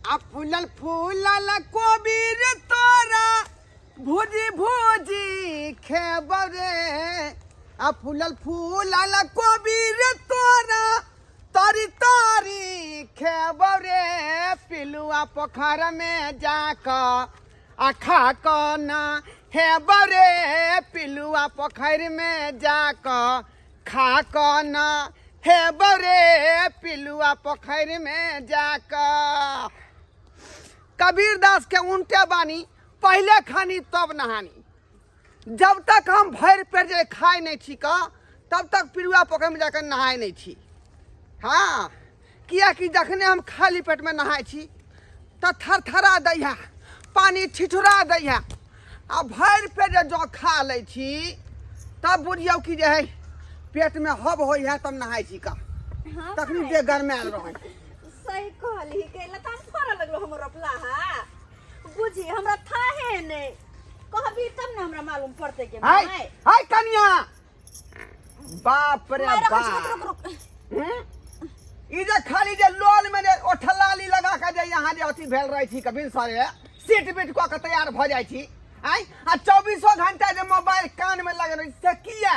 आ फूलल फूलल कोबी रे तोरा भुजी भुजी खेबौ रे आ फूलल फूलल कोबी रे तोरा तारी तारी खेबौ रे पिलुआ पोखर में जाकऽ आ खा कऽ ना हेबौ रे पिलुआ पोखरि में जाकऽ खा कऽ ना हेबौ रे पिलुआ पोखरि में जाकऽ। कबीर दास के उनटे बानी, पहले खानी तब नहानी। जब तक हम भरि पेट जे खाइ नहीं छी का तब तक पिलुआ पोखरि में जाकर नहाय नहीं छी। हाँ, कियाकि जखने हम खाली पेट में नहाय छी तऽ थरथरा दै है, पानी ठिठुरा दै है, आ भरि पेट जे जँ खा लै छी तब बुझियौ कि जे है पेट में हब होइ है तब नहाय छी का। हाँ तखनी भाई। देह गरमायल रहै। सही कहली के लताम फड़ऽ लगलो हमर रोपला हा। बुझी हमरा थाहे नहीं, कहबी तब ना हमरा मालूम पड़ते के हाय माय। हाय कनिया, बाप रे माय, रखै छी, बाप। रुक रुक रुक। हम्म? ई जे खाली जे लोल में जे ओठलाली लगा के जे यहाँ जे अथी भेल रहै छी कभी सरे सीट बीट कऽ के तैयार भऽ जाइ छी आँय, आ चौबीसो घंटा जे मोबाइल कान में लगल रहै छी, से किया,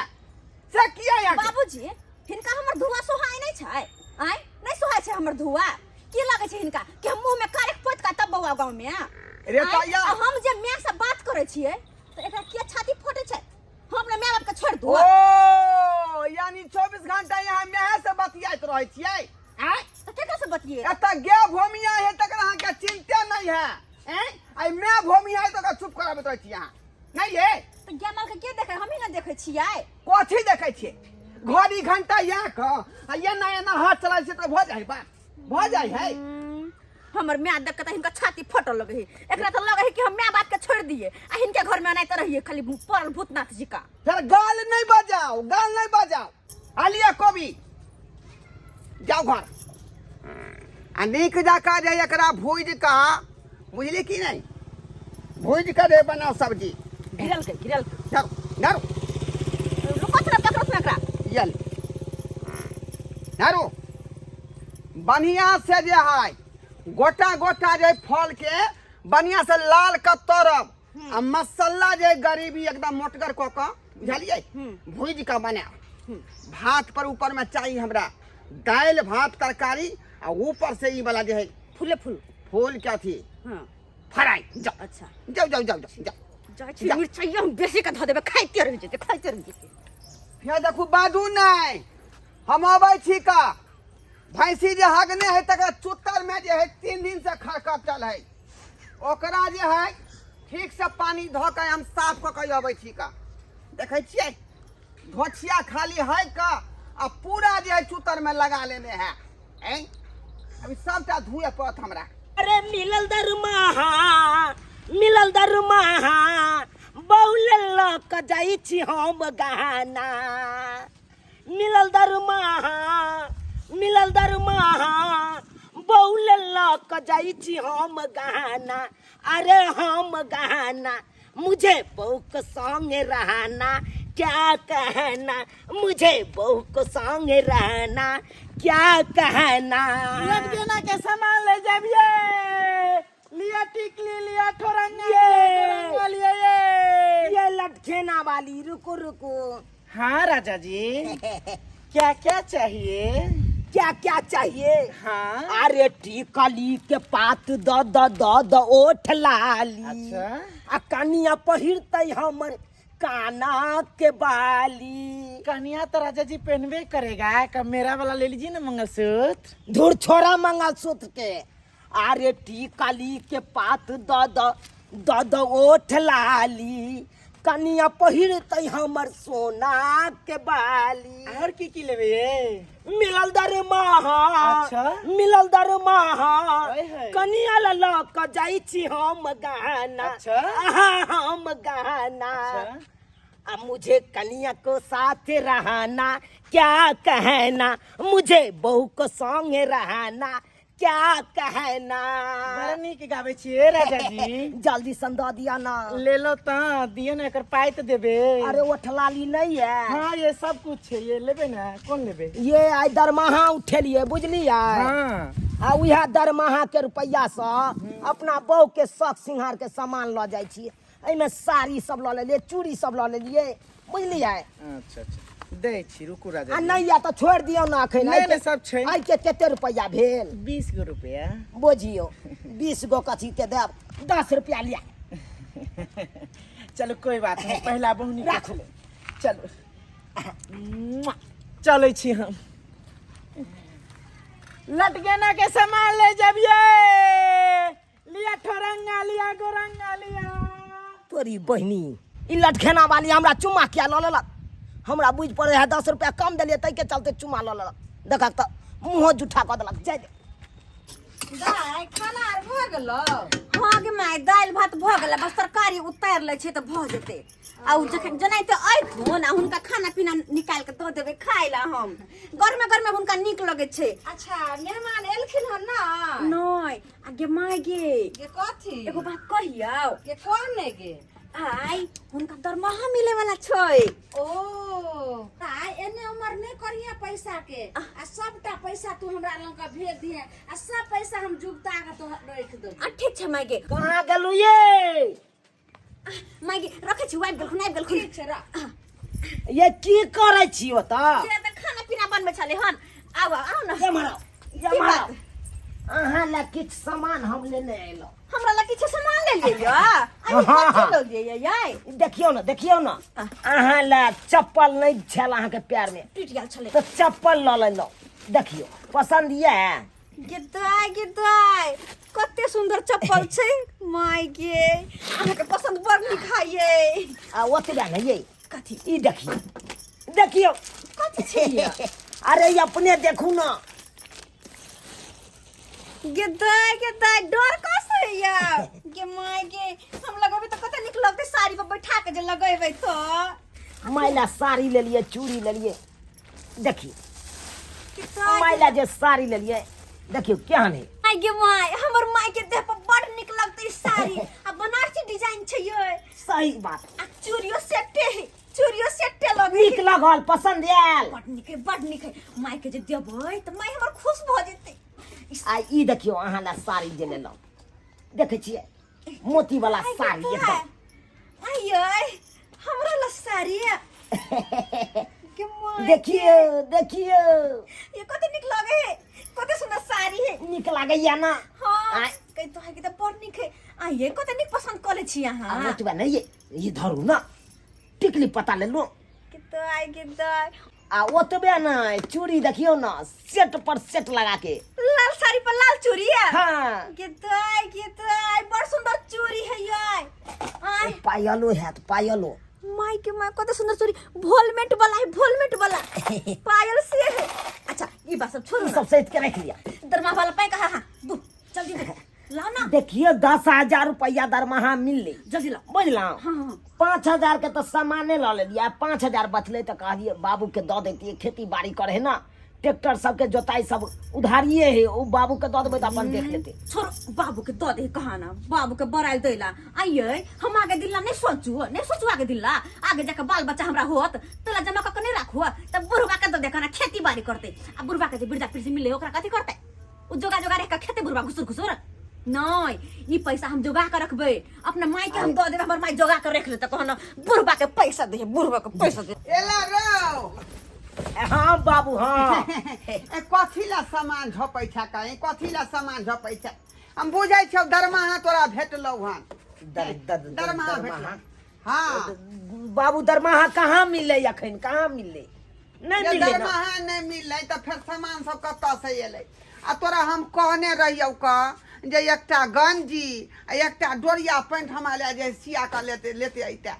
से किया यहाँ के? बाबूजी, हिनका हमर धुआ सोहाय नहीं छै? आँय, नहीं सोहाय छै हमर धुआ? की लगै छै हिनका कि हम मुंह में कारेक पोत का तब बौआ गांव में? रे आँय? तैया। आ हम जे my से बात करै छियै तऽ एकरा किया छाती फटै छै? हम अपना my बाप के छोड़ दू? ओ यानी 24 घंटा यहाँ my से बतियाइत रहै छियै? आँय? तऽ केकरा से बतिये? एतऽ गे भूमिया है तकर अहाँके चिंते नहीं है। आँय, आइ my भूमिया है तकर चुप कराबैत रहै छियै अहाँ नहीं है? तऽ गे माल के के देखै? हमही ने देखै छियै। कथी देखै छियै? घड़ी घंटा यहाँ कऽ आ एना एना हाथ चलाइ छियै तऽ भऽ जाइ बा, भऽ जाइ है। हमर my देख के तऽ हिनका छाती फटऽ लगै है। एकरा तऽ लगै है कि हम my बाप के छोड़ दिए आ हिनके घर में अनाइते रहिए खाली पड़ल भूतनाथ जी का। फिर गाल नहीं बजाओ, गाल नहीं बजाओ। आलिया कोबी जाओ घर आ नीक जकाँ जे एकरा भूजि कऽ, बुझली कि नहीं, भूजि कऽ जे बनाओ सब्जी। गिरल के गिरल के। डरू डरू। रुको थोड़ा, पकड़ो थोड़ा एकरा। यल डरू बढ़िया से जे है गोटा गोटा जे फल के बढ़िया से लाल के तरब आ मसाला जे गरीबी एकदम मोटगर कऽ कऽ, बुझलियै, भूजि कऽ बनायब। भात पर ऊपर में चाही हमरा दालि भात तरकारी आ ऊपर से ई वाला जे है फूले फूल फूल के अथी फ्राई। जाओ। अच्छा। जाओ जाओ जाओ जाओ जाओ। जाइ छी। मिरचाइयो हम बेसी के धऽ देबै, खाइते रहि जेतै, खाइते रहि जेतै। फेर देखू बाजू नहि, हम अबै छी का भैंसी जे हगने है तकर चुत्तर में जे है 3 दिन से खरकटल है, ओकरा जे है ठीक से पानी धऽ के हम साफ कऽ के अबै छी का। देखै छियै धोछिया खाली है का आ पूरा जे है चुतर में लगा लेने है। ऐं अभी सबटा धुए पड़त हमरा। अरे मिलल दरमाहा, मिलल दरमाहा, बहुले लऽ कऽ जाइ छी हम गहना। मिलल दरमाहा, मिलल दरमाहा, बहुले लऽ कऽ जाइ छी हम गहना। अरे हम गहना, मुझे बहू को संग रहना क्या कहना, मुझे बहू को संग रहना क्या कहना। लटकेना के सामान ले जाबिए, लिया टिकली, लिया ठोरंगा, ये। ठोरंगा लिया ये। ये लटकेना वाली, रुको रुको। हाँ राजा जी, क्या क्या चाहिए? क्या क्या चाहिए? हाँ। अरे टिकली के पात द द द द ओठ लाली। अच्छा। आ कनिया पहिरतै हमर काना के बाली। कनिया तो राजा जी पहनबे करेगा, कब मेरा वाला ले लीजिए ना मंगलसूत्र। धुर छोड़ा मंगलसूत्र के। अरे टिकली के पात द द द द ओठ लाली, कनिया पहिरतै हमर सोना के बाली। और की की लेबे ये? मिलल दरमाहा। अच्छा। मिलल दरमाहा, हाय हाय। कनिया ल लऽ कऽ जाइ छी हम गहना। अच्छा। आहा, हम गहना। अच्छा। आ मुझे कनिया को साथ रहना क्या कहना, मुझे बहू को संग रहना क्या कहना। बड़ा नीक गाबै छियै राजा जी। जल्दी सन दऽ दिया ना। ले लो तऽ दियौ ने, एकर पाइ तऽ देबे। अरे ओठलाली नहीं है? हाँ, ये सब कुछ छै, ये लेबे ने? कोन लेबे? ये आइ दरमाहा उठेलियै, बुझलियै? हाँ। आ उएह दरमाहा के रुपैआ से अपना बहू के शौक सिंगार के सामान लऽ जाइ छियै। एहिमे साड़ी सब लऽ लेलियै, चूड़ी सब लऽ लेलियै, बुझलियै? अच्छा अच्छा, दै छी, रुकू राजा आ जी। नहि यऽ तऽ छोड़ि दियौ ने एखन। नहि, नहि, सब छै। आइ के कते रुपैआ भेल? 20 गो रुपया। बुझियौ, 20 गो कथी के देब, 10 रुपया लिअ। चलू, कोई बात नहीं, पहला बहुनी के राखू। छलै। चलू, चलै छी हम। लटकेना के सामान ले जबिए, लिया ठोरंगा, लिया गोरंगा, लिया। तोरी बहिनी, ई लटखेना वाली हमरा चुम्मा किया लऽ लेलक? हमरा बुझि पड़ै है 10 रुपया कम देलियै, ताहिके चलते चुम्मा लऽ लेलक। देखक तऽ मुँहो जूठा कऽ देलक। जाय दे। दाइ, खाना आर भऽ गेलौ? हाँ गे माय, दालि भात भऽ गेलै, बस तरकारी उतारि लै छियै तऽ भऽ जेतै। आ उ जखन जेनाहिते अयथुन आ हुनका खाना पीना निकालि कऽ दऽ देबै खाय लए। हम गरमे गरमे हुनका नीक लगै छै। अच्छा, मेहमान एलखिन हन ना? नहि। आ गे माय गे। गे कथी? एगो बात कहियौ? गे कह ने गे। आइ हुनका दरमाहा मिले वाला छै। ओ आइ एने उमर नहि करिहे पैसा के, आ सबटा पैसा तू हमरा लग के भेज दिहे, आ सब पैसा हम जुगता के तो रख देब। आ ठीक छै माय गे। कहाँ गेलू ये? माय गे, रखै छी, आबि गेलखुन, आबि गेलखुन। ठीक छै, रख। ये की करै छी ओतऽ? से तऽ खाना पीना बनबै छलै हन। आउ आउ ने। ये मारो, ये की मारो। बात? अहाँ लए किछु सामान हम लेने अयलहुँ। हमरा लग किछु सामान ले लियै? अभी हाँ, कथी हाँ। लऽ लियै यै? देखियौ ने, देखियौ ने, अहाँ लए चप्पल नहि छल अहाँके पैर में, टूटि गेल छलै, तऽ चप्पल लऽ लेलहुँ। देखियौ, पसन्द यऽ? गे दाय, गे दाय, कते सुंदर चप्पल छै। माय गे, अहाँके पसंद बड़ नीक है ये। आ ओतबे नहि ये। कथी? ई देखियौ, देखियौ। कथी छै ये? अरे ई अपने देखू ने। गे दाय, गे दाय, डर कस होइया। गे माय गे, हम लगेबै तऽ कते नीक लगतै, साड़ी पर बैठा के जे लगेबै तऽ। माइला साड़ी लेलियै, चूड़ी लेलियै। देखियौ। गे दाय, माइला जे साड़ी लेलियै, देखियौ केहन है। माय गे माय, हमर माय के देह पर बड़ नीक लगतै ई साड़ी, आ बनारसी डिजाइन छै ये। सही बात। आ चूड़ियो सेटे है, चूड़ियो सेटे लगै। नीक लगल? पसंद आयल? बड़ नीक है, बड़ नीक है। माय के जे देबै तऽ माय हमर खुश भऽ जेतै। आ ई देखियौ, अहाँ लए साड़ी जे लेलहुँ, देखै छियै, मोती वाला आइ गे साड़ी माय। एकदम। आइ यै, हमरा ला साड़ी के माय। देखियौ, देखियौ। ये कते नीक लगे है, कते सुंदर साड़ी है। नीक लागैया ना? हाँ। आइ। कहि तो है कि तऽ बड़ नीक है। आ ये कते नीक पसंद कऽ लै छी अहाँ। आ ओतबे नहि ये, ई धरू ना, टिकली पता लेलहुँ। के तो आइ के दाय। आ ओतबे नहि, चूड़ी देखियौ ना, सेट पर सेट लगा के। लाल साड़ी पर लाल चूड़ी है? हाँ। के दाय, के दाय, बड़ सुंदर चूड़ी है ये। आय। पायलो हैत, पायलो। माय के माय, कते सुंदर चूड़ी, वोलमेंट वाला है, वोलमेंट वाला पायल से है। अच्छा, ई बात सब छोड़ू ई ना। सब सैत के रख लिया। दरमाहा वाला पाई कहाँ? हाँ दू, जल्दी दू, लाओ ना। देखियो, 10,000 रुपया दरमाहा मिलले। जल्दी लाओ। बुझलहुँ? हाँ, हाँ। 5,000 के तऽ सामाने लऽ लेलियै, 5,000 बचलै तऽ कहलियै बाबू के दऽ दैतियै, खेती बाड़ी करे ना, ट्रैक्टर सबके जोताई सब उधारिये है, ओ बाबू के दऽ देबै तऽ अपन देख लेतै। छोड़, बाबू के दऽ दे कहा ना, बाबू के बड़ाइल दैला। आइये हम आगे दिल्ला नहीं सोचू, नहीं सोचू आगे दिल्ला, आगे जाके बाल बच्चा हमरा होत तोला जमा कऽ के नहीं राखू, तब बुढ़वा के दऽ दे कना, खेती बाड़ी करते। आ बुढ़वा के जे वृद्धा पेंशन मिले ओकरा कथी करते? उ जोगा जोगा रख के खेते बुढ़वा घुसुर घुसुर। नहीं, ई पैसा हम जोगा के रखबै, अपना माई के हम दऽ देबै, हमर माई जोगा के रख लेतै। कहना बुढ़वा के पैसा दे, बुढ़वा के पैसा दे। एला रौ। हाँ बाबू, हाँ। ए, कथी ला सामान झपै छै कहीं? कथी ला सामान झपै छै? हम बुझै छियौ, दरमाहा तोरा भेटलौ हन। दर दर दरमाहा भेटलौ? हाँ। बाबू, दरमाहा कहाँ मिललै अखन? कहाँ मिललै? नहि जे मिललै ना। दरमाहा नहि मिललै तऽ फेर सामान सब कतऽ से एलै? आ तोरा हम कहने रहियौ क जे एकटा गंजी आ एकटा डोरिया पैंट हमरा लए जे सिया कऽ लेते लेते अइते,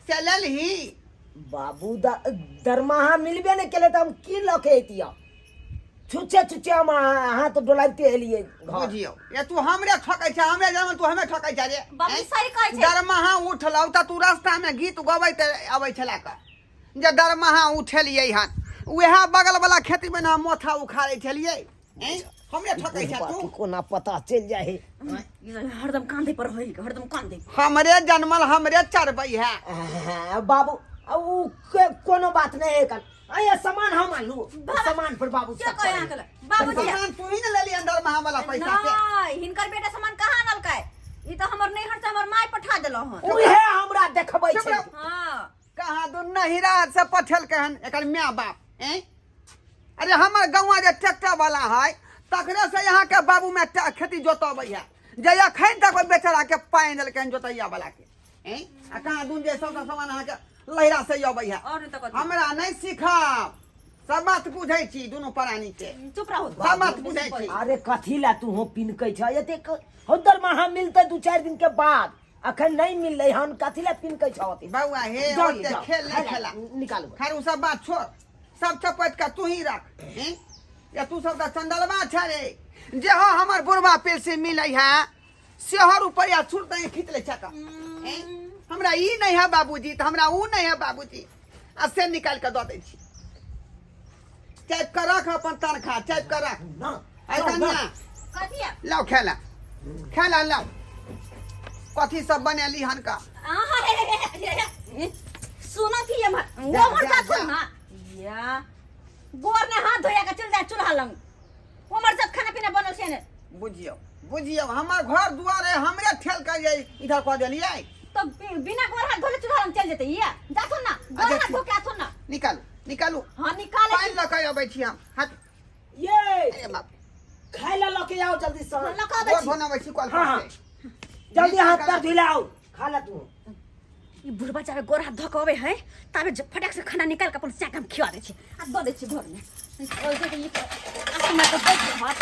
से लेलही? बाबू, दरमाहा मिलबे नहि केलै तऽ हम की लऽ के अइतियै? छुच्छे छुच्छे हम हाथ डोलाइते एलियै घर। बुझियौ, ये तू हमरे ठकै छै, हमरे जनम तू हमे ठकै छै रे। बाबू, सही कहै छै। दरमाहा उठलौ तऽ तू रास्ता मे गीत गबैत अबै छलै क जे दरमाहा उठेलियै हन, उएह बगल वाला खेती मे ने हम मोथा उखाड़ै छलियै। हैं? हमरे ठकै छै बुढ़बा तू के कोना पता चलि जाइ है ई हरदम कांधे पर होई हरदम कांधे हमरे जनमल हमरे चरबै है हाँ, बाबू आ उ कोनो बात नहीं है कल अये सामान हम आनू सामान पर बाबू के सब कहे अहाँ के बाबूजी सामान तू ही ने लेली अंदर में वाला पैसा से नहीं हिनकर बेटा सामान कहाँ आनलकै ई तऽ हमर नैहर से हमर माय पठा देलौ हन उहे हमरा देखबै चुप छै रहो। हाँ कहाँ दू नहिरा से पठेलकै हन एकर माय बाप ऐं अरे हमर गौवा जे ट्रैक्टर वाला है तकरे से यहाँ के बाबू में खेती जोतबै है जे अखन तक ओहि बेचारा के पानि देलकै हन जोतैया वाला के ऐं आ कहाँ दून जे सबटा सामान अहाँके लहिरा से अबै है और नहीं तऽ कथी हमरा नहि सिखाब सब बात बुझै छी दुनू प्राणी के चुप रहू सब बात बुझै छी अरे कथी ला तू हो पिनकै छ एतेक हो दरमाहा मिलतै दू चारि दिन के बाद अखन नहीं मिललै हन कथी ला पिनकै छ ओते बौआ हे जाओ, ओते जाओ, खेल नहि खाइ ला, खेला निकालू खैर ओ सब बात छोड़ सब चपट के तू ही रख हैं? या तू सब तऽ चंडलवा छै रे जे हो हमर बुढ़वा पेंशन मिलै है सेहो रुपैआ छूट दही खींच लै छै का हैं? हमरा ई नहीं है बाबूजी तऽ हमरा ऊ नहीं है बाबूजी आ से निकालि कऽ दऽ दै छी चापि कऽ रख अपन तनखा चापि कऽ रख ना आइ ना, ना। कनिया कथी है? लाउ खेला खेला लाउ कथी सब बनेली हन का आहा, हे, हे, हे, हे, हे। सुनो थी हमर जा, वो हमर जा, साथ जा। ना या गोर ने हाथ धोया के चल जाए चूल्हा लंग वो हमर साथ खाना पीना बनल छै ने बुझियौ बुझियौ हमर घर दुआर है हमरे ठेल के जे इधर कऽ देलियै तो बिना गोर हाथ धोले चूल्हा लंग चल जेते या जाथुन ना गोर अच्छा, हाथ ठीक। धो के आथुन ना निकालू निकालू हां निकाले पानि लऽ कऽ अबै छी हम हाथ ये अरे बाप खाय ला लके आओ जल्दी से लऽ कऽ अबै गोर छी धोने अबै छी कल हाँ, पर हाँ। से। जल्दी हाथ पैर धुला आओ खा ला तू ई बुढ़बा जाबे गोर हाथ धो के अबै है ताबे फटाक से खाना निकाल के अपन सैक हम खिया दै छी आ दऽ दै छी घर में ओइ जे ई अपना तऽ दैत रहत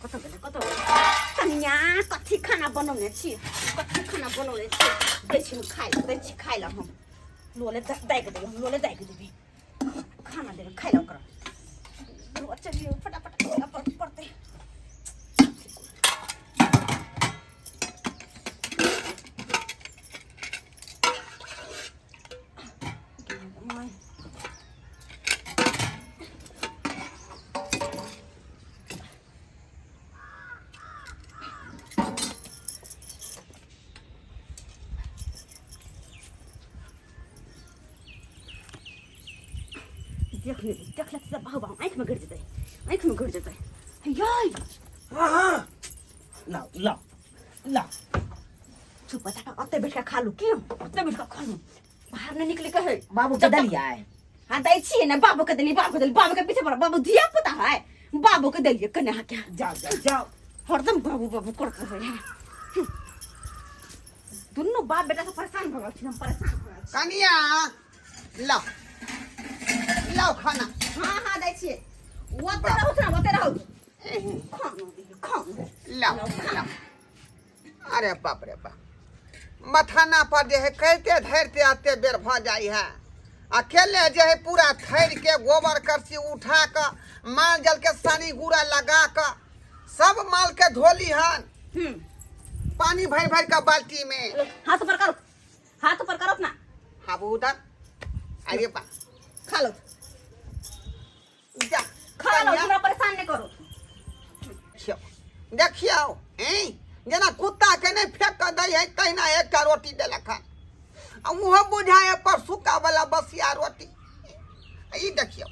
कतऽ गेलै कतऽ गेलै कनिया कथी खाना बनौने छी कथी खाना बनौने छी दै छी हम खाइ लए दै छी खाइ लए हम लोले दै के देबै हम लोले दै के देबै खाना देबै खाइ लए ओकरा चलियो फटाफट पड़तै देख ले देख ले तऽ बाहु बाहु आँखिमे गड़ि जेतै आँखिमे गड़ि जेतै यै हाँ हाँ लाओ लाओ लाओ चुप बता ओते बैठ के खा लू की ओते बैठ के खा लू बाहर नहीं निकले के है बाबू के जब तक- दलिया है हाँ दै छियै ने बाबू के देली बाबू के देली बाबू के पीछे पड़ बाबू धिया पुता है बाबू के देलिए कने हाँ क्या जाओ जाओ जाओ हरदम बाबू बाबू करते रहे है दुनू बाप बेटा से परेशान भऽ गेल छी हम परेशान भऽ गेल छी कनिया लाओ लाओ खाना हाँ हाँ दै छियै ओते रहू ना ओते रहू खाना दियौ खाना लाओ लाओ अरे बाप रे बाप मथाना पर जे है करिते धरिते एते बेर भऽ जाइ है अकेले जे है पूरा थैर के गोबर करसी उठा कऽ माल जल के सानी गुड़ा लगा कऽ सब माल के धोली हन हम्म पानी भरि भरि कऽ बाल्टी में हाथ ऊपर करो हाथ ऊपर करो अपना हाबू उधर अरे बा खा लो जा खा लो हमरा परेशान नहीं करो देखियौ देखियौ ऐं जेना कुत्ता के नहि फेंक कऽ दै है तहिना एकटा रोटी देलक हन आ ओहो बुझाय है परसुका वाला बसिया रोटी ई देखियौ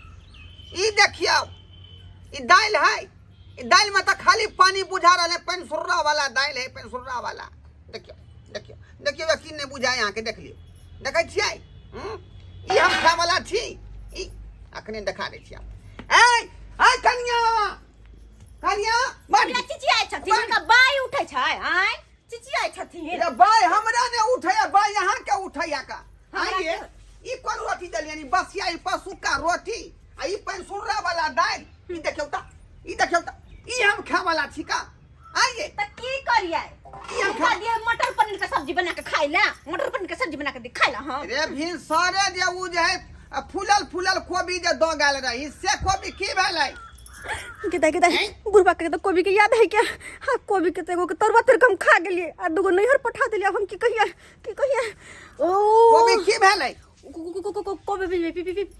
ई देखियौ ई दालि है ई दालिमे तऽ खाली पानी बुझा रहल है पेनसुर्रा वाला दालि है पेनसुर्रा वाला देखियौ देखियौ देखियौ की नहि बुझाय अहाँके देख लियौ देखै छियै हूँ? ई हम खाय वाला छी ई अखने देखा दै छी हम ऐ ऐ कनिया कनिया बड़ हमरा चिचियाइ छथिन हुनका बाइ उठै छै आँय चिचियाइ छथिन रे बाय हमरा ने उठैया बाय यहाँ के उठैया का हमरा आइए ई कोन रोटी देलियनि बसिया ई पशुका रोटी आ ई पैंसुर्रा वाला दालि ई देखियौ त ई देखियौ त ई हम खाय वाला छी का आइए तऽ की करियै की हम हुनका खा- दियै मटर पनीर के सब्जी बना के खाइ लए मटर पनीर के सब्जी बना के दे खाइ लए हम रे भिन सरे जे उ जे है आ फूलल फूलल कोबी जे दऽ गेल रही से कोबी की भेलै गेदा गेदा बुढ़बा के तो कोबी के याद है क्या हाँ कोबी के तो एगो के तरुआ तर हम खा गेलिए आ दूगो नैहर पठा देलिए अब हम की कहिए की कहिए ओ कोबी की भेलै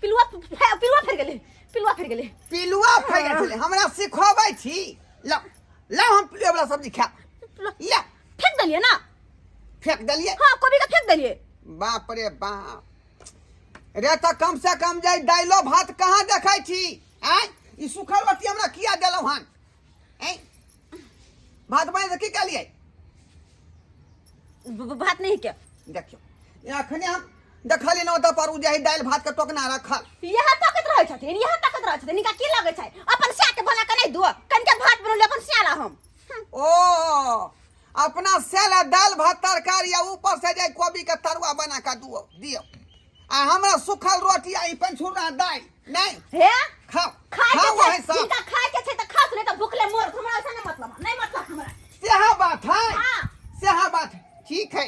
पिलुआ पिलुआ फेर गेलै, पिलुआ फेर गेलै। पिलुआ फैल गेल छलै, हमरा सिखबै छी। लाउ लाउ, हम पिलुआ वाला सब्जी खायब। ला, फेंक देलियै ना। फेंक देलियै? हाँ, कोबी के फेंक देलियै। बाप रे बाप रे, तऽ कम से कम जे दाइलो भात कहाँ देखै छी? आँय, ई सूखल रोटी हमरा किया देलहुँ हन? आँय, भात बने तऽ की केलियै? भात नहीं के। देखियौ, अखने हम देखलियै ने, ओतऽ पर ओ जे है दालि भात के टोकना रखल। यहाँ ताकत रहै छथिन, यहाँ ताकत रहै छथिन। हिनका की लगै छै? अपन स्या के बना के नहीं दुआ? कनिके भात बनौली अपन स्या ला हम। ओ अपना सेला दालि भात तरकारी आ ऊपर से जे कोबी के तरुआ बना के दुओ दियौ, आ हमरा सूखल रोटी आ ई पंछुरा दालि नहीं। हे, खाओ। खाय के खाओ। छै। वही सब जिनका खाय के छै तऽ खाओ, नहीं तऽ भूखले मर। हमरा ऐसा नहीं मतलब, नहीं मतलब हमरा। सेहा बात है। हाँ। सेहा बात है। ठीक है,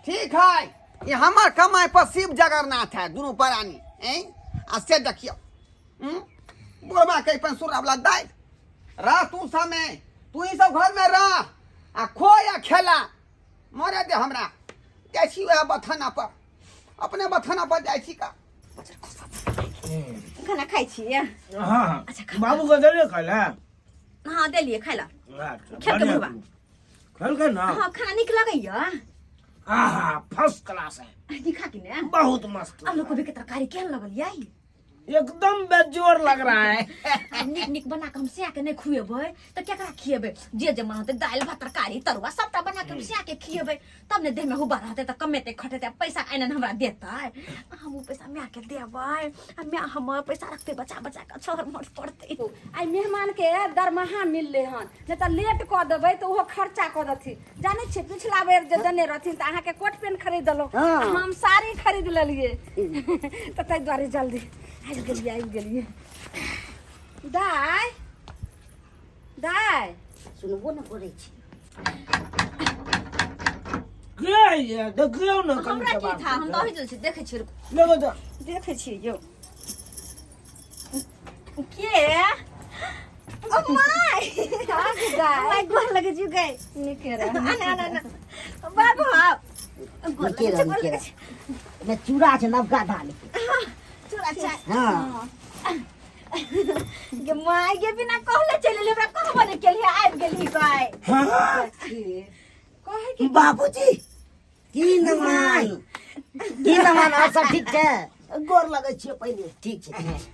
ठीक है। ये हमर कमाई पर शिव जगन्नाथ है दुनू प्राणी। हैं, आ से देखियौ, बुढ़बा के पंसुरा वाला दालि। रह तू समय, तू ही सब घर में रह आ खो या खेला। मरे दे हमरा, जाइ छी वएह बथाना पर, अपने बथाना पर जाइ छी का। खाना खाइ छियै? हाँ। अच्छा, खा। बाबू के देलियै खाय लए? हाँ, देलियै खाय ला। अच्छा, खेलकै बढ़िआँ। बुढ़बा। खेलकै ना? हाँ, खाना नीक लगैया? आहा, फर्स्ट क्लास है। नीक खा कि ने? बहुत मस्त। आलू कोबी के तरकारी केहन लगल यै? एकदम बेजोड़ लग रहा है। आ नीक नीक बना के हम सिया के नहीं खुएबै तऽ केकरा खिएबै? जे जे मन होतै, दालि भात तरकारी तरुआ सबटा बना के हम सिया के खिएबै, तब ने देह में हुबा रहतै, तऽ कमेतै खटेतै आ पैसा आनि आनि हमरा देतै। आ हम ओ पैसा माय के देबै आ माय हमर पैसा रखतै बचा बचा के, छहर मर पड़तै। आइ मेहमान के दरमाहा मिललै हन, नहि तऽ लेट कऽ देबै तऽ ओहो खर्चा कऽ देथिन। जानै छियै, पिछला बेर जे देने रहथिन तऽ अहाँके कोट पेंट खरीद देलहुँ, हम साड़ी खरीद लेलियै, तऽ ताहि दुआरे जल्दी आबि गेलियै, आबि गेलियै। दाइ, दाइ। सुनबो ने करै छी। के ये? देखियौ ने कनि। हमरा की बात था, हम तऽ ओहि छी, देखै छियै, रुकू। देखो तऽ। देखै छियै यौ के। ओ my. हाँ गे दाइ। My, गोर लगै छी गै। नीके रह। आना आना आना बाबू, आब गोर नीके लगै रह, छी, गोर नीके लगै रह। छी। एहिमे चूड़ा छै नवका दाल के। चूड़ा छै? हाँ। गे my गे, बिना कहले चलि एली, हमरा कहबो नहि केलियै, आबि गेली गै। हाँ। कहै के बाबूजी, की नमान, की नमान, और सब ठीक छै? गोर लगै छियै पहिले। ठीक छै, ठीक छै।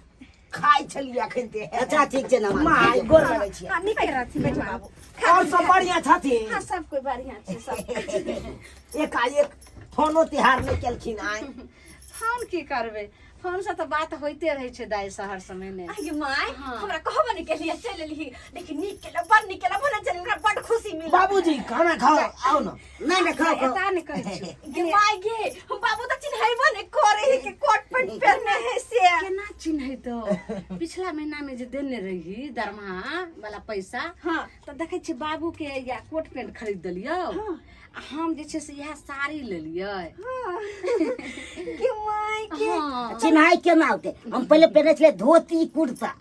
खाइ छलियै अखन ते। अच्छा, ठीक छै नमान। माय, गोर लगै छियै। हाँ, नीके रहथिन बाबू। और सब बढ़िया छथिन? हाँ, सब कोई बढ़िया छै, सब कोई। एकाएक फोनो तिहार नहि केलखिन आइ। फोन की करबै, फोन से तऽ बात होइते रहै छै दाइ शहर समय ने। आगे my. हाँ। हमरा कहबो नहि केलियै, चलि एली। लेकिन नीक केला, बड़ नीक केला, भने चलि, हमरा बड़ खुशी मिलल। बाबूजी, खाना खाओ, आओ न। नहि नहि, खाओ खाओ। एता नहि कहै छी। गे my गे, हम बाबू तऽ चिन्हैबो नहि करे है के कोट पैंट पहिरने है से। केना चिन्हैतो? पिछला महीना में जे देने रही दरमाहा वाला पैसा, हाँ। तऽ देखै छियै बाबू के या कोट पेंट खरीद देलियौ, आ हम जे छै से इएह साड़ी लेलियै। गे my गे। हाँ। चिन्हाइ केना औतै? हम पहिले पहिने छलियै धोती कुर्ता,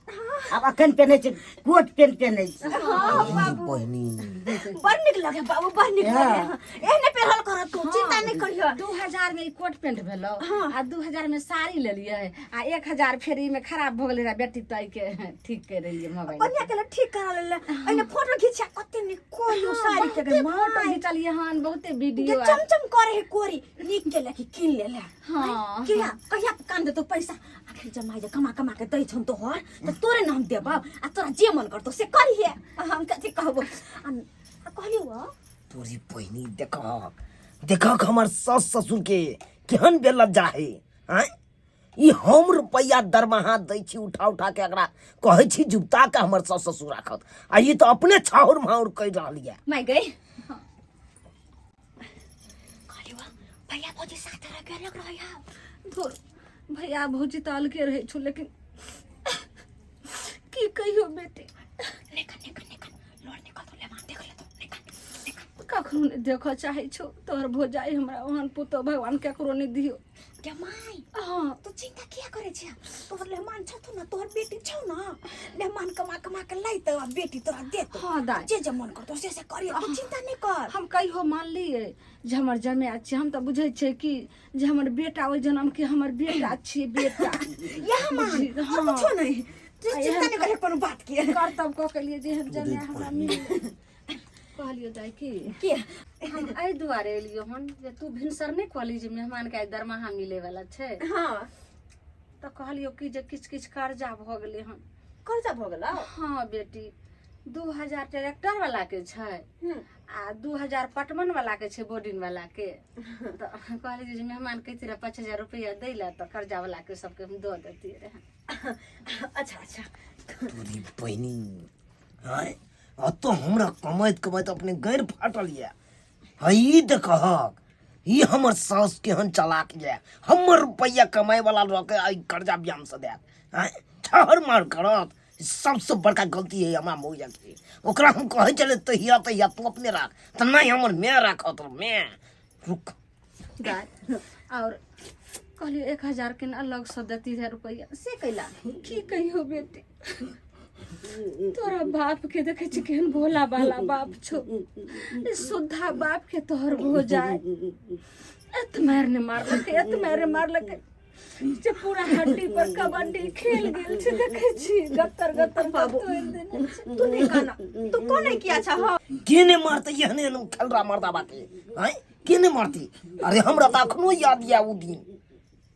आब अखन पहिने छै कोट पेंट पहिने छी। हाँ बाबू। बहिनी। बड़ नीक लगे बाबू, बड़ नीक लगे। एहने पहिरल कर तू, चिंता नहीं करियो। 2000 में ई कोट पेंट भेलौ, आ 2000 में साड़ी लेलियै, आ 1000 फेर ई में खराब भऽ गेलै रहै बेटी, तै के ठीक कर रहियै मोबाइल। बढ़िया केला, ठीक करा लेले। एने फोटो घिचा, कते नीक कोरी साड़ी के गे। Photo my. घिचलियै हन, बहुते गे। वीडियो। चमचम करे है कोरी, नीक केला कि कीन लेले। हाँ। किया कहिया काम देतो पैसा? आखिर जमाई जे कमा कमा के दै छन तोहर, तऽ तोरे नाम देबौ आ तोरा जे मन करतो से करिहे। हम कथी कहबो? आ आ कहलियौ हँ। तोरी बहिनी, देखक देखक हमर सास ससुर के केहन बेलज्जा है। आँय, ई हम रुपैआ दरमाहा दै छी उठा उठा के, एकरा कहै छी जुगता के हमर सास ससुर राखत, आ ई तऽ अपने छाहुर माहुर कहि रहल यऽ। माय गई, कहलियौ हँ, भैया भौजी साथ रह के अलग रहै हँ। धुर, भैया भौजी तऽ अलगे रहै छौ, लेकिन की कहियो बेटी। निकल निकल निकल, लोर निकल तो लेमा देख ले तो, निकल निकल। कखनो नहि देखऽ चाहै छौ तोहर भौजाई हमरा, ओहन पुतोह भगवान केकरो नहि दियौ। गे my. हाँ। तू चिंता किया करे छै तोहर मेहमान छथु ना तोहर बेटी छौ ना मेहमान कमा कमा के लैतौ आ बेटी तोरा देतौ। हाँ दाइ। जे जे मन करतौ से से करिहे, तू चिंता नहीं कर। हम कहियो मानलियै जे हमर जमाए छै, हम तऽ बुझै छियै कि जे हमर बेटा ओहि जनम के हमर बेटा छियै बेटा। यह मान बुझी, और हाँ। कुछो नहीं, तू आ चिंता एहन नहीं करे कोनो बात के। करतब कऽ के लिए जे एहन जमाए हमरा मिल। कहलियो दाइ की के हम एहि दुआरे एलियो हन जे तू भिनसर नहि कहली जे मेहमान के आइ दरमाहा मिले वाला छै। हाँ। तऽ कहलियो कि जे किछु किछु कर्जा भऽ गेलै हन। कर्जा भऽ गेलौ? हाँ बेटी, 2000 ट्रैक्टर वाला के छै आ 2000 पटवन वाला के छै, बोर्डिंग वाला के। तऽ कहलियै जे मेहमान कहते रहे 5000 रुपया दै लए, तऽ कर्जा वाला के सबके हम दऽ देतियै रहे। अच्छा अच्छा। तोरी बहिनी, आँय, अतऽ हमरा कमाइत कमाइत अपने गैर फाटल यऽ। हई देखहक, ई हमर सास केहन चलाक यऽ, हमर रुपैआ कमाइ वाला लऽ के आइ कर्जा ब्याम से देत। आँय, ठहर मार करत। सबसे बड़का गलती है हमरा मौजा के। ओकरा हम कहै छलै तहिया तहिया तू अपने राख, तऽ नहि हमर माय राखत। माय रुक दाइ, और कहलियो 1000 के अलग से देती रहे रुपैआ। से कैला? की कहियो बेटी, तोरा बाप के देखे छी केहन भोला बाला बाप छौ, ई शुद्धा बाप के तोहर भो जाए। एत मार ने मारलकै, एत मार ने मारलकै जे पूरा हड्डी पर कबड्डी खेल गेल छै। देखे छी गत्तर गत्तर बाबू। तोड़ि देने छै। तू नहीं कहना, तू कोन नहीं किया छा हो? के ने मारते एहन एहन खेलरा मर्दाबा के? आँय, के ने मारते? अरे हमरा तऽ अखनो याद यऽ ओ दिन,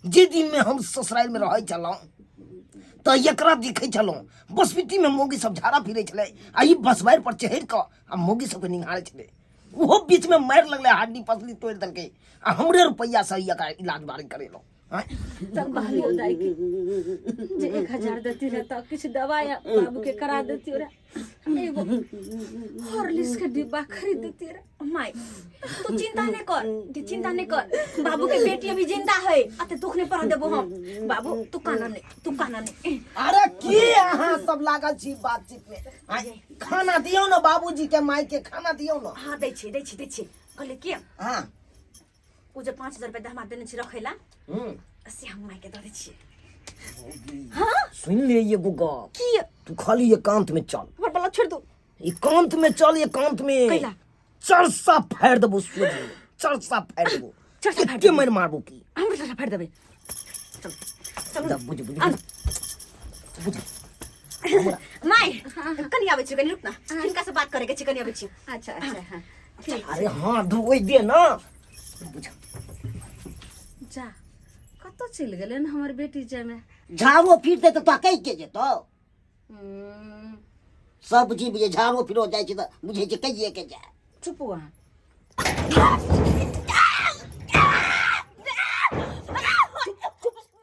जे दिन में हम ससुराल में रहै छलहुँ तऽ एकरा देखै छलहुँ बसबिट्टी में मौगी सब झाड़ा फिरै छलै आ ई बसबारि पर चढ़ि कऽ आ मौगी सबके निहारै छलै। ओहो बीच में मारि लगलै, हड्डी पसली तोड़ि देलकै आ हमरे रुपैआ से एकरा इलाज बारी करेलहुँ। आँय? तब कहलियो दाइ के जे 1000 देती रहे तऽ किछु दवाइ बाबू के करा देती रहे, एगो हॉर्लिक्स के डिब्बा खरीद देती रहे। माय तू चिंता नहीं कर, तू चिंता नहीं कर, बाबू के बेटी अभी जिंदा है, अते दुख नहीं पड़ देबो हम। बाबू तू काना नहीं, तू काना नहीं। अरे की अहाँ सब लागल छी बातचीत में? आँय, खाना दियौ ने बाबूजी के, माय के खाना दियौ ने। हाँ दै छी, दै छी, दै छी। कहले की हाँ। उ जे 5000 रुपया हमरा देने छी रखै ला, से हम माय के दऽ दै छियै। सुन ले एगो गप। की? तू खाली एकांत में चल। हमर बला छोड़ दू। एकांत में चल, एकांत में। कैला? चरसा फाड़ि देबो सोझे, चरसा फाड़ि देबो। चरसा फाड़ि एते देबो। मारि मारबो की? हमरो चरसा फाड़ि देबै। चल चल। द, बुझ, बुझ, आन। बुझ। माय कनी आबै छी, कनी रुक ना, हिनका से बात करे के छी, कनी आबै छी। अच्छा अच्छा, हाँ ठीक। अरे हाँ धोइ दे ना। बुझ। जा कतऽ चलि गेलै ने हमर बेटी जमे? झाड़ो फिरते तऽ तोरा कहि के जेतौ? सब जीव जे झाड़ो फिरो जाइ छै तऽ बुझै छै कहिए के जाय। चुप अहाँ।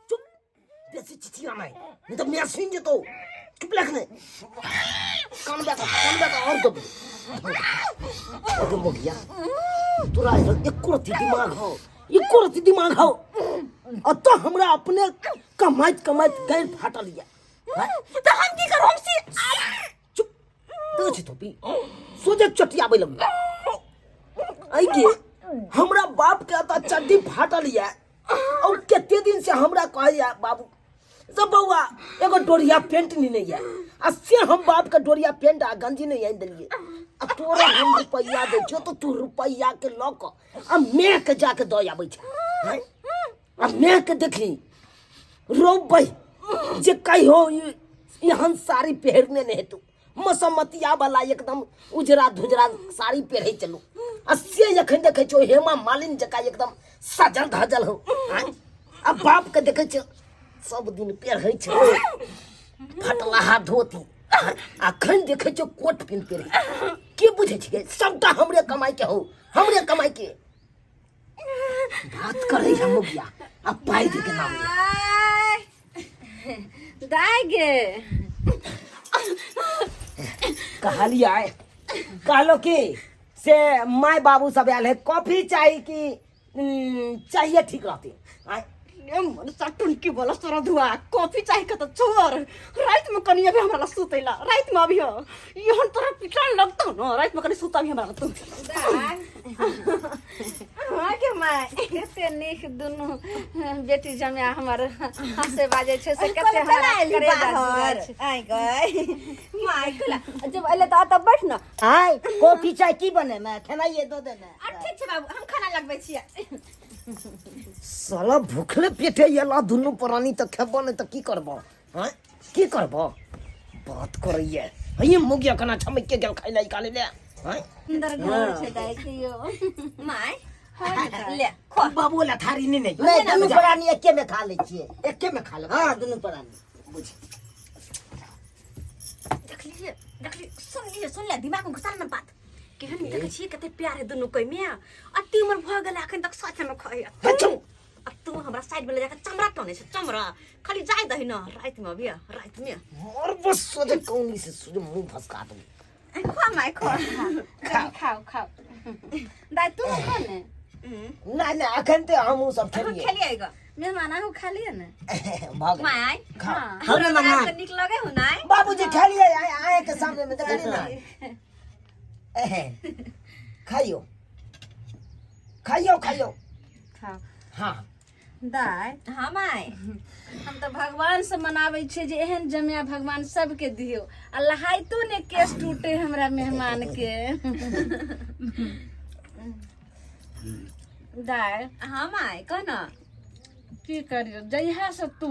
चुप, बेसी चिचिया नहीं, नहीं तो मैं सुन जेतौ। चुप लख ने कान बैठा, कान बैठा और दब अगे मोगिया। तोरा एको रत्ती दिमाग हो? एको रत्ती दिमाग हो? अतः हमरा अपने कमाइत कमाइत गैर फाटल यऽ। तऽ हम की करू? हम सी चुप तो छी थोपी सोझे चटियाबै लगलौ। ऐ गे, हमरा बाप के अतः चड्डी फाटल यऽ और कते दिन से हमरा कहैया बाबू सब बौआ एगो डोरिया पेंट नहीं यऽ, आ से हम बाप के डोरिया पेंट आ गंजी नहीं आनि देलियै। आ तोरा हम रुपैआ दै छियौ तऽ तू रुपैआ के लऽ कऽ आ माय के जाके दऽ आबै छै। आँय? आ माय के देखी रोबै जे कहियो एहन साड़ी पहिरने नहि हेतौ, मसमतिया वाला एकदम उजरा धुजरा साड़ी पहिरै चलू, आ से एखन देखै छियौ हेमा मालिन जकाँ एकदम सजल धजल हो। आँय? आ बाप के देखै छियौ सब दिन पहिरै छै फटलाहा धोती, अखन देखै छियौ कोट पेंट पहिरै। के बुझै छियै सबटा हमरे कमाइ के हो, हमरे कमाइ के बात करै है मुखिया आ पाइ दे के नाम ले। दाइ गे। कहलियै, कहलो कि से माय बाबू सब आयल है, कॉफी चाही कि चाहिए ठीक रहते? आँय? ए मनसा टुनकी वाला सरधुआ कॉफी चाही के तो छोड़ रात में कनी अभी हमरा ला सुतेला रात में अभी यहन तोरा पिटान लगतो न रात में कनी सुता भी हमरा ला तू हाँ के माय कते नीक दुनू बेटी जमाय हमर हंसे बाजै छै से कते हमरा करेजा जुड़ाइ छै। आइ गए माय कोला जब अइले त अतऽ बैठ न आय कॉफी चाय की बने मैं खेनाइए दऽ देने आ ठीक छै बाबू हम खाना लगबै छियै साला भूखले पेटे एला दुनू प्राणी तऽ खेबो नहि तऽ की करबो हँ की करबो बात करैये हई मुगिया कना छमक के गेल खाइ ला निकाले ले हँ सुन्दर घर छै दाइ के यौ माय ले खो बाबू ला थारी नहीं नहीं नहि दुनू प्राणी एके में खा लै छियै एके में खा ले हँ दुनू प्राणी बुझ देखलिए देखली सुन लिए सुन ले दिमाग में घुसा ना बात केहन देखै छियै कते प्यार है दुनू कोइ में अति उम्र भऽ गेल अखन तक सच में खै हचू आ तू हमरा साइड में ले जाके चमड़ा टने छै चमड़ा खाली जाय दही न राति में अभी राति में और बस सोचे कौनी से सोचे मुंह फसका दूं खो माय खो खाओ खाओ दाइ तू खो ने नहीं नहीं अखन ते हमहूँ सब खेलिए खेलिए ग मेहमान अहूँ खा लिअ ने भऽ गेल माय खाओ हाँ। हमरा हमरा मेहमान नीक लगे हो नाय बाबूजी खेलिए आए आए के सामने में देखलिए ना एहे, खाइयो खाइयो खाइयो खाओ हाँ दाइ हाँ माय हम तऽ भगवान से मनाबै छियै जे एहन जमाय भगवान सबके दियौ आ लहाइतो ने केस टूटे हमरा मेहमान के दाइ हाँ माय कह न की करियौ जहिया से तू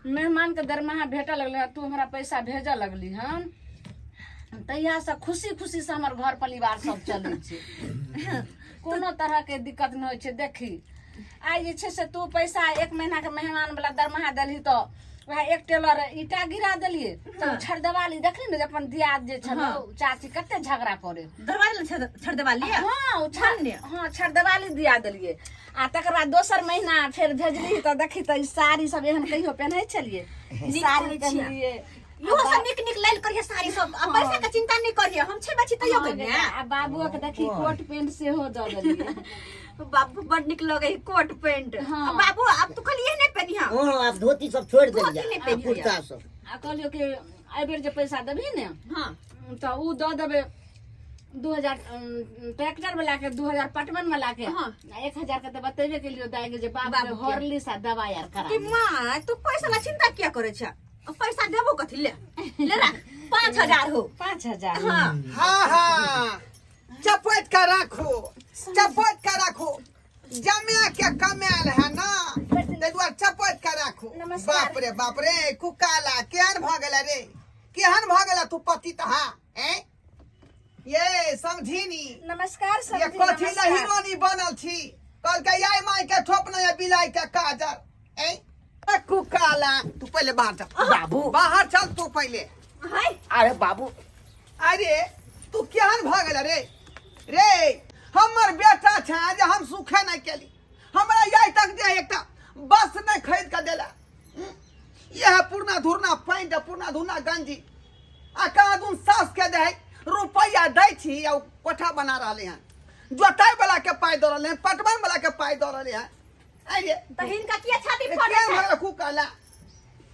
मेहमान के दरमाहा भेटऽ लगलै तू हमरा पैसा भेजऽ लगली हन तहिया से खुशी खुशी से हमर घर परिवार सब चलै छै कोनो तरह के दिक्कत नहि होइ छै देखी आइ जे छै से तू पैसा एक महीना के मेहमान वाला दरमाहा देलही तऽ वएह एक टेलर ईटा गिरा देलियै तऽ छरदेवाली देखली ने जे अपन दियाद जे छलै चाची कते झगड़ा करे दरवाजा छड़ देवाली हाँ ओ छड़ हाँ छरदेवाली दिया देलियै आ तकर बाद दोसर महीना फेर भेजली तऽ देखी तऽ ई साड़ी सब एहन कहियो पेन्है छलियै साड़ी पेन्हलियै इहो सब नीक नीक लेल करिए साड़ी सब आ पैसा के चिंता नहीं करिए हम छे बची तैयो हाँ, करिए आ बाबुआ के देखी कोट पेंट सेहो दऽ देलियै बाबू बड़ नीक लगे है कोट पेंट हाँ। आ बाबू अब तो खाली ये नहीं पहनी हां हाँ आब धोती सब छोड़ि धोती देलियै नहि आ पहिनियै। कुर्ता सब आ कहलियो कि एहिबेर जे पैसा देबही ने हां तऽ उ दऽ देबै 2000 ट्रैक्टर वाला के 2000 पटवन वाला के हाँ। आ 1000 के तऽ बतेबे केलियो दाइ के जे बाप के बाबू के। हॉर्लिक्स आ दवाई आर करा कि मां तू पैसा ला चिंता किया करे छे पैसा देबो कथी ले ले रख 5000 हो 5000 हां हाँ हाँ चपट का राखो चपट का राखो जमिया के कमाल है ना ताहि दुआरे चपट का राखो नमस्कार। बाप रे बाप रे कुकाला केहन भऽ गेला रे केहन भऽ गेला तू पति तहा हैं ये समझीनी नमस्कार ये समधी कथी ला नमस्कार। हीरोनी बनल छी कहलकै याय माय के ठोप नहीं बिलाई के काजर ऐ ए कुकाला तू पहले बाहर चल बाबू बाहर चल तू पहले हाय अरे बाबू अरे तू केहन भऽ गेल रे रे हमर बेटा छै जे हम सुखे नहि केली हमरा आइ तक जे एकटा बस नहि खरीद कऽ देला इएह पुरना धुरना पैंट आ पुरना धुरना गंजी आ कहाँ दून सास के दे रुपैआ दै छी आ ओ कोठा बना रहले हन जोताइ वाला के पाइ दऽ रहले हन पटवन वाला के पाइ दऽ रहले हन अरे त हिनका किया छाती ए, फोड़े केहन छै भऽ गेल कुकाला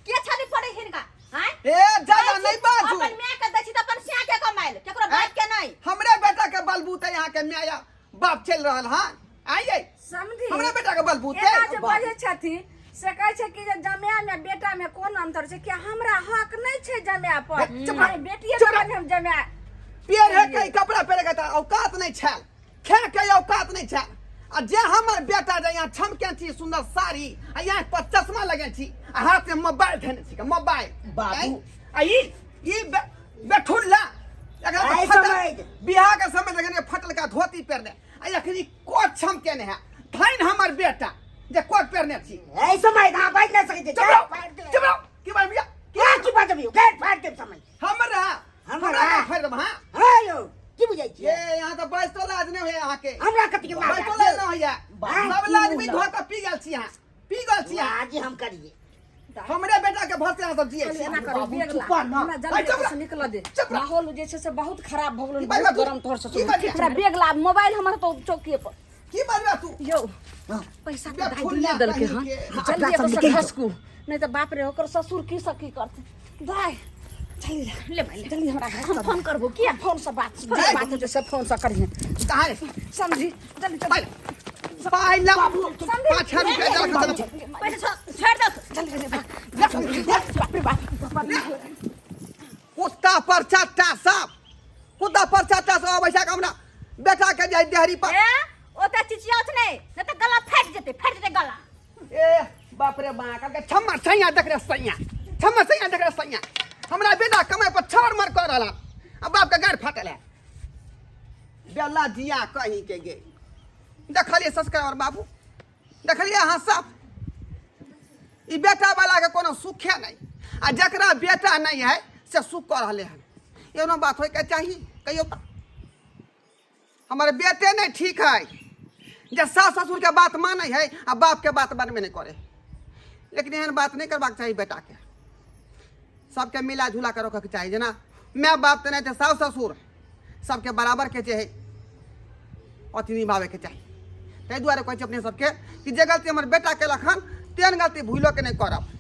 किया छाती फोड़े हिनका हां ए ज्यादा नहीं बाजू अपन माय के दै छी त अपन सिया के कमाइल केकरो बाप के नहीं हमरे बेटा के बलबूते यहाँ के माया बाप चल रहल हन आइए समझी हमरा बेटा के बलबूते एना जे बजै छथिन से कहै छै कि जे जमाय में बेटा में कोन अंतर छै कि हमरा हक नहि छै जमाय पर चुप रह, अरे बेटिए चुप रह। के हम जमाय पेड़ के कपड़ा पेड़ के तऽ औकात नहीं छल खे के औकात नहीं छल आ जे हमर बेटा जे यहाँ छमके छी सुंदर साड़ी आ यहाँ पर चश्मा लगे छी आ हाथ में मोबाइल धेने छी मोबाइल बाबू। आ ई ई बेठुल्ला एकरा तऽ आइ फटल- समैझ। बियाह के समय देखने फटल का धोती पहिरने आ एखनी कोट छमकेने है धइन हमर बेटा जे कोट पहिरने छी ऐ समय अहाँ बाजि नहि सकै छी चुप रहो चुप रहो की बात भैया की की बाजबियौ गेट फाड़ि देब समय हमरा हमरा? हमरा फाड़ि देब हाँ हँ यौ की बुझै छियै ये यहाँ तऽ बैसतो लाज नहि होइए अहाँके हमरा कथी के लाज बैसतो लाज नहि होइए बाबू। सब लाज भी धो कऽ पी गेल छी अहाँ पी गेल छी अहाँ आज हम करिए हमरे बेटा के भरसे अहाँ सब जिए छी एना करू बाबू, बेग ला। चुपा ना। हमरा जल्दी अरे चुप रह। से निकल दे चुप रह। माहौल जे छै से बहुत खराब भऽ गेल की बात बहुत बात? गरम तोहर की ससुर बात? हमरा बेग ला मोबाइल हमर तो चौकीए पर की बजबे तू? यौ, पैसा बे तऽ दाइ फुल्ला दुनिया देलकै कहीं हन। के। जल्दी अपना सब एतऽ से निकलि जाउ। घसकू, नहि तऽ बाप रे, ओकर ससुर की सब की करतै। दाइ, चली ले भाई, ले। जल्दी हमरा घर। हम फोन करबो किया? फोन से बात, जे बात हेतै से फोन से करिहे। कहाँ रे? समझी, जल्दी चल। पाइला 5000 रुपया देलक चल। पैसा छोड़ दो। जल्दी, बाप रे बाप, बाप रे। कुत्ता पर चाटा साप, कुत्ता पर चाटा साप। अबै छै हमरा बेटा के जाय देहरी पर। ए, ओते चिचियाउत नहीं, नहीं तो गला फाटि जेतै, फाटि जेतै गला। ए बाप रे बा, कहलकै छम्मा सैया देख रे सैया, छम्मा सैया देख रे सैया, हमरा बेटा कमाइ पर छड़ मर कर रहल आ बाप के गाड़ फाटल है। बेला जिया कहीं के गे। देखलिए सब्सक्राइबर बाबू, देखलिए अहाँ सब, ई बेटा वाला के कोनो सुखे नहीं, आ जकरा बेटा नहीं है से सुख कर रहले हन। एहनो बात होय के चाही? कहियो तऽ हमर बेटे नहीं ठीक है जे सास ससुर के बात मानै है आ बाप के बात बनबे नहीं करे। लेकिन एहन बात नहीं करबाक चाही बेटा के, सबके मिला जुला के रखके चाही। जेना माय बाप तऽ नहीं तऽ सास ससुर सबके बराबर के जे है अथी निभाबैके चाही। ताहि दुआरे कहै छी अपने सबके कि जे गलती हमर बेटा केलक हन तेहन गलती भूलो के नहीं करब।